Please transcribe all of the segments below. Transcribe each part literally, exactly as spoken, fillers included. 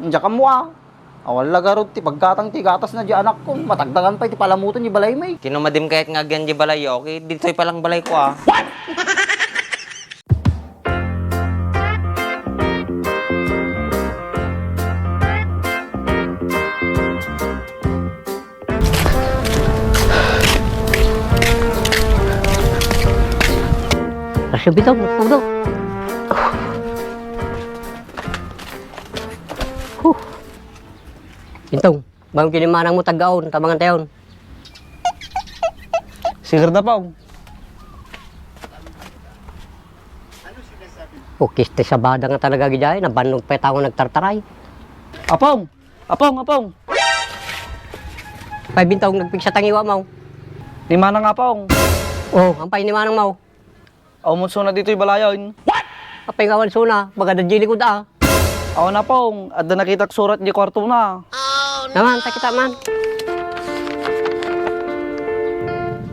Diak ammo a. Awan la garud ti paggatang ti gatasna diay anakko. Matagdagan pay ti palamuton diay balaymi. Ti no madiay kayat nga agyan diay balayyo, okay, ditoy pay lang balayko a. Asya bitaw, napuno. Huh. Bintong, bangin ken ni manangmo taggaon, tabangan tayon. Siger da, Pong. O, kiste sabada nga talaga gidi ay, nabannog pay tao nga nagtartaray. Apong! Apong! Apong! Pay Bintong, nagpigsa tangiwa mo. Ni manang Apong. O, ampay ni manang mo. Awan met suna ditoy balayen. Apay nga awan suna, baga da diay likud a. Awan, Apong, adda nakitak surat diay kuartona. Naman, ta kita man.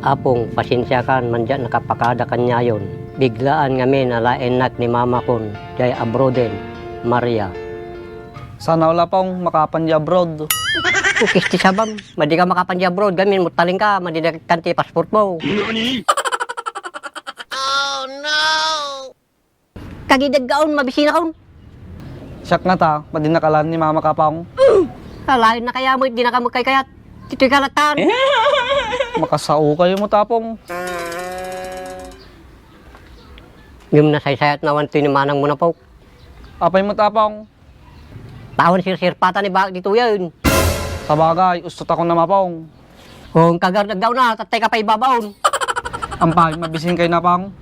Apong, pasensiakan, madiak nakapakada kaniayon. Biglaan ngamin a laennak ni mamakon, diay abroaden, Maria. Sana all, Apong, makapan diay abroad. O, kiste sabam, madika makapan diay abroad, ngamin, muttalingka, madi nakan ti passport mo. Nani? Kagidaggaon, mabisinakon. Siak ngata, madi nakalan ni Mama ka, Apong. Alaen na kaya mo, di na ka magkaykayat. Ditoy ka latan. Makasao kayo mo, Apong. Ngem nasaysayat nawan toy ni manang mo na, Pok. Apay mo, Apong? Taon sirsirpatan ni Bak ditoyen. Sabagay, usto takon na, Apong. Kung kagaraggaw na, tatay ka pa ibabaon. Ampay, mabisin kayo na, Apong?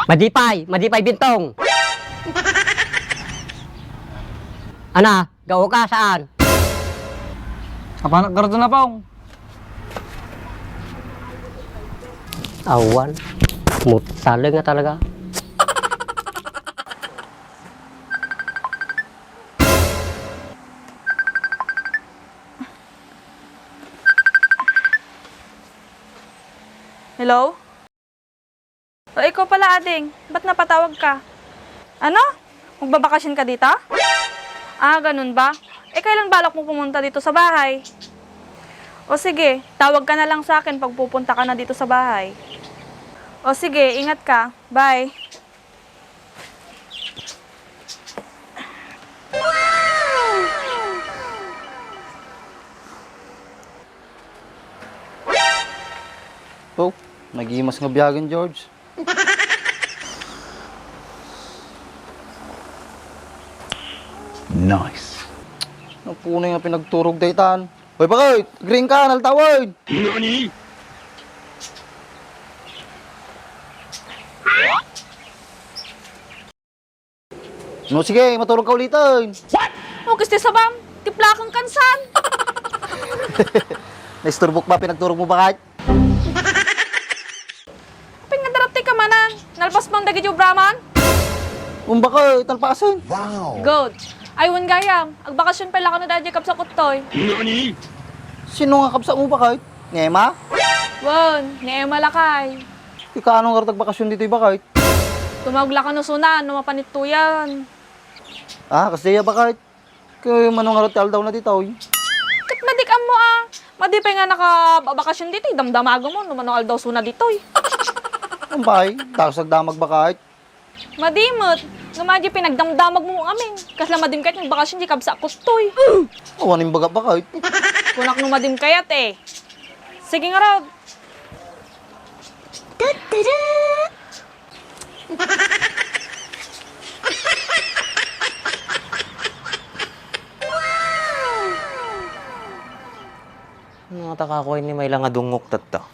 Madipay, madipay Bintong. Ana, gao ka saan? Apanak gardo na, Apong. Awan. Muttaleng nga talaga. Hello? O, ikaw pala, ading. Ba't napatawag ka? Ano? Magbabakasyon ka dito? Ah, ganun ba? Eh, kailan balak mo pumunta dito sa bahay? O sige, tawag ka na lang sa akin pag pupunta ka na dito sa bahay. O sige, ingat ka. Bye. Oh, nagimas nga biagen, George. Nice. Napunay nga pinagturog daytan. Hoy, bakit? Green ka, naltawan. Nani? No, sige, maturog ka ulitin. What? O, kiste sabam, tiplakang kansan. Naisturbok ba pinagturog mo, bakit? Apay nga darapti ka manan? Nalpas man dagiti obraman? Umbak, eh, talpasen. Wow. Good. Ay, wen gayam, agbakasyon pay la kano daydi kabsat ko toy. Nani? Sino nga kabsat mo, bakit? Ni Emma? Wen, ni Emma lakay. Ikaw, ano nga agbakasyon ditoy, bakit? Tumawag la kano suna, no mapanittuyan. Ah, kasi ya, bakit? Kay mano ngarud ti aldaw na ditoy? Ket madik ammo a. Madi pay nga nakabakasyon ditoy, damdamagmo no mano aldaw suna ditoy. Umbay, dagus agdamag bakit? Madi met, no madi pinagdamdamagmo amin. Kasla madim ket nagbakasyon di kabsat ko toy. Awan imbaga bakit? Kunak no madim kayat eh. Sige ngarud. Tutudu! Ano nga ta kakuay ni Mayla nga dungngok tatta?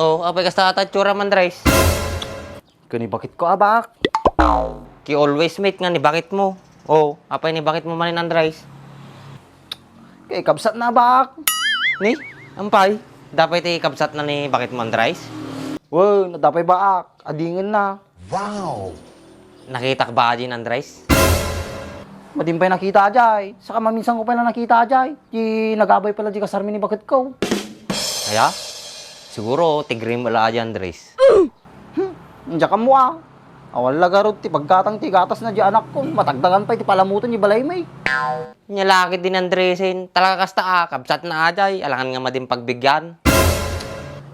Oh, apay kasta ata itsura mo, Andres? Ken ni bakit ko, abak? Ki always met nga ni bakit mo. Oh, apay ni bakit mo manen, Andres? Kay kabsat na, abak. Ni? Ampay? Dapay ti kabsat na ni bakit mo, Andres? Wen, adda pay baak, adingenna. Wow! Nakitak ba ajay ni Andres? Madin pay nakita ajay. Saka maminsan ko pay la nakita ajay. Ti nagabay pay la di kasarmi ni baketko. Aya? Siguro, ti green la ajay ni Andres. Hmm, diak ammo a. Awan la garud ti paggatang ti gatasna di anakko. Matagdagan pay ti palamutan di balaymi. Nia la ket di ni Andresen, talaga kasta a, kabsatna ajay, alangan nga madin pagbigyan.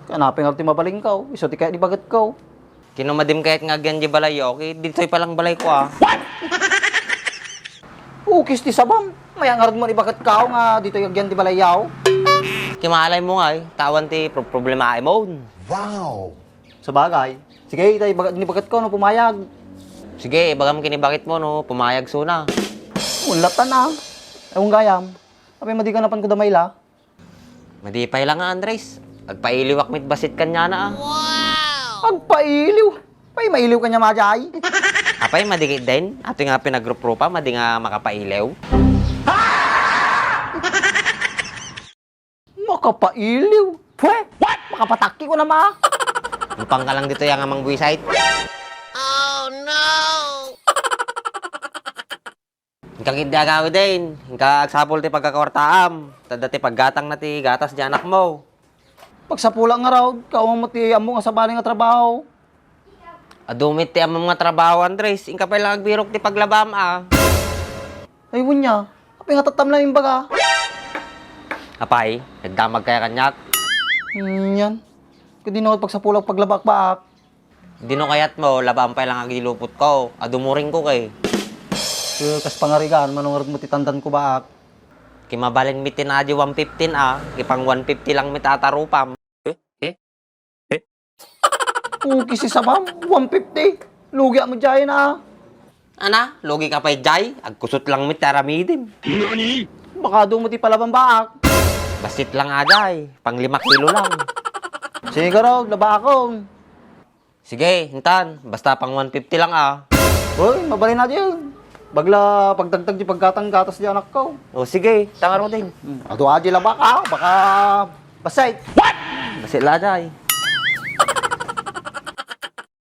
Kanape ngarud ti mabalinko, isu ti kayat di baketko. Ket no madin kayat nga agyan di balayyo, ket ditoy pay la balayko a. Ukis ti sabam, mayat ngarud mo ni baketko nga ditoy agyan di balayyo. Ket malaymo ngay, ta awan ti pro-, problemaem. Wow! Sabagay. Sige, itay, ibaga ni baketko no pumayag. Sige, ibagam ken ni baketmo no pumayag suna. Unlatan a. Ewan gayam. Apay, madi ka napan ko damay la? Madi pay la nga, Andres. Agpailiwak met bassit kaniana a. Agpailiw? Pay, mailiw kaniam ajay? Apay, madi ketdin? Atoy nga pinagrup-rupa, madi nga makapailiw? Makapailiw? Pwe! Makapatakki ko na ma! Impangka lang ditoy a nga mangbuisay. Inka ketdi agawiden, inka agsapul ti pagkakuartaam, ta adda ti paggatangna ti gatas di anakmo. Pagsapulak ngarud, kawan mo ti ammok nga sabali nga trabaho. Adu met ti ammom nga trabaho, Andres, inka pay la agbirok ti paglabaam a. Ay, wen nia, apay nga tattam la imbaga? Apay, nagdamag kaya kaniak? Hmm, yan. Kadi no pagsapulak paglabaak baak. Di no kayatmo, labaam pay la agilupotko. Adu mo rin ko kay. Eh, kas pangarigan, mano ngarud mo ti tandanko baak? Ket mabalin met ti nadi one fifty a, ket pang one fifty lang met a tarupam. Eh? Eh? Eh? Ukis ti sabam, one fifty. Lugiak met diay a. Ana, lugika pay diay, agkusot lang met ti aramidem. Baka adu mo ti palabaam baak. Bassit lang ajay, pang lima kilo lang. Sige ngarud, labaakon. Sige, intan, basta pang one fifty lang a. Uy, mabalin a diay. Baga la pagdagdag di paggatang gatas di anakko. O sige, ta ngaruden. Hmm, adu ajay labaak a, baka bassit. What? Bassit la ajay.